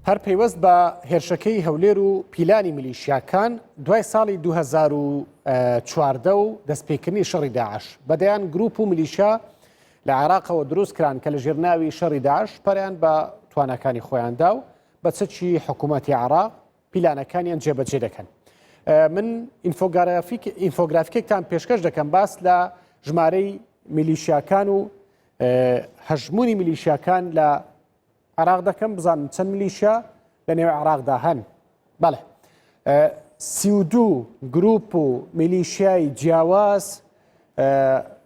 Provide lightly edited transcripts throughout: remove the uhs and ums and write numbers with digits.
هەر پەیوەست بە هێرشەکەی هەولێر و پیلانی میلیشیاکان دوای ساڵی 2014 و دەستپێکردنی شەڕی داعش بە دەیان گروپ و میلیشیا لە عێراقەوە دروست کران کە لە ژێرناوی شەڕی داعش پەریان بە تواناکانی خۆیاندا و بە چەکی حکوومەتی عێراق پیلانەکانیان جێبەجێ دەکەن. من ئینفۆگرافیکێکتان پێشکەش دەکەم باس لە ژمارەی میلیشیاکان و هەژمونی میلیشیاکان لە عێراق دەکەم بزانم چەند میلیشیا لە نێو عێراقدا هەن بەڵێ 32 گروپ و میلیشیای جیاواز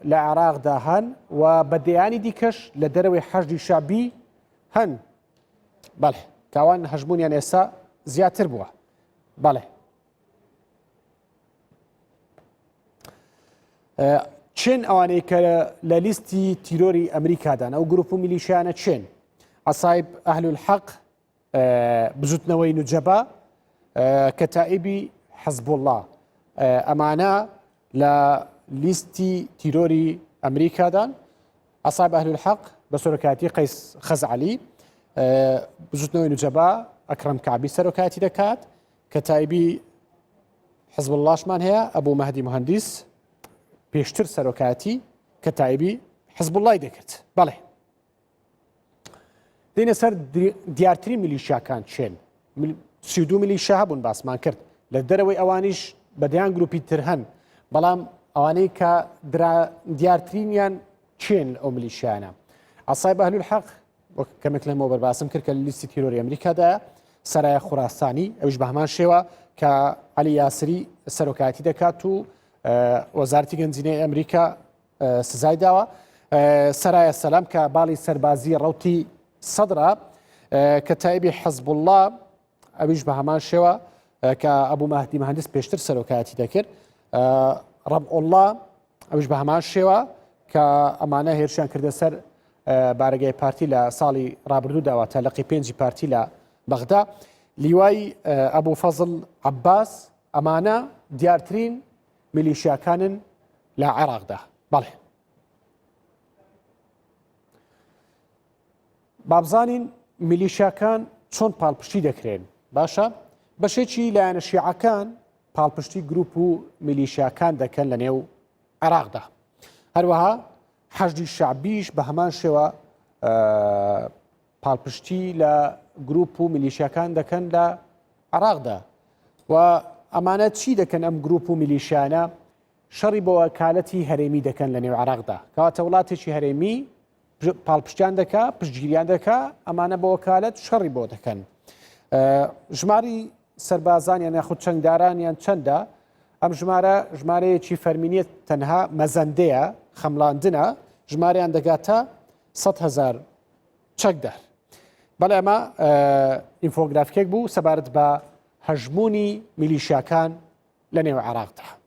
لە عێراقدا هەن و بە دەیانی دیکەش لە دەرەوەی حەشدی شەعبی هەن بەڵێ تاوان هەژمونیان ئێستا زیاتر بووە بەڵێ چێن ئەوانەی کە لە لیستی تیرۆری ئەمریکادان ئەو گروپ و میلیشیانە چێن عسایب ئەهل حەق بزوتنەوەی نوجەبا کەتائیبی حەزبوڵڵا ئەمانە لە لیستی تیرۆری ئەمریکادان عەسائب ئەهل الحەق بە سەرۆکایەتی قەیس خەزعەلی، بزوتنەوەی نوجەبا ئەکرەم کەعبی سەرۆکایەتی دەکات، کەتایبی حزبوڵڵاشمان هەیە ئەبوو مەهدی مهندیس پێشتر سەرۆکایەتی کەتایبی حزبوڵڵای دەکرد. بەڵێ دێنە سەر دیارترین میلیشیاکان چێن 32 میلیشیا هەبوون باسمان کرد لە دەرەوەی ئەوانیش بە دەیان گروپی تر هەن بەڵام ئەوانەی کە دیارترینیان چێن ئەو میلیشیانە عەسایب ئەهل الحەق وەک کەمێک لەمەوە بەرباسم کرد کە لیستی تیرۆری ئەمریکادا سەرایە خوراسانی ئەوش بە هەمان شێوە کە عەلی یاسری سەرۆکایەتی دەکات و وەزارتی گەنجینەی ئەمریکا سزای داوە سەرایە سەلام کە باڵی سەربازی ڕوتی سەدرا کە تایبی حەزبوڵڵا ئەویش بە هەمان شێوە کە ئەبوو مەهدی مهندس پێشتر سەرۆکایەتی دەکرد ڕەبعوڵڵا ئەوش بە هەمان شێوە کە ئەمانە هێرشیان کردە سەر بارەگای پارتی لە ساڵی ڕابردوو داواتە لقی پێنجی پارتی لە بەغدا لیوای ئەبوو فەزل عباس ئەمانە دیارترین میلیشیاکانن لە عێراقدا بەڵێ بابزانین میلیشیاکان چۆن پاڵپشتی دەکرێن باشە بەشێکی لایەنە شیعەکان پاڵپشتی گروپ و میلیشیاکان دەکەن لە نێو عێراقدا هەروەها حەشدی شعبیش بە هەمان شێوە پاڵپشتی لە گروپ و میلیشیاکان دەکەن لە عێراقدا و ئەمانە چی دەکەن ئەم گروپ و میلیشیانە شەڕی بۆ وەکالەتی هەرێمی دەکەن لە نێو عێراقدا کەواتە وڵاتێکی هەرێمی پاڵپشتیان دەکا پشتگیریان دەکا ئەمانە بۆ وەکالەت شەڕی بۆ دەکەن ژماری سەربازانیان یاخود چەکدارانیان چەندە ئەم ژمارە ژمارەیەکی فەرمینیت تەنها مەزەندەیە خەملاندنە ژماریان دەگاتە 100 هزار چەکدار بەڵێ ئەمە ئینفۆگرافیکێک بوو سەبارەت بە هەژمونی میلیشیاکان لە نێو عێراقدا.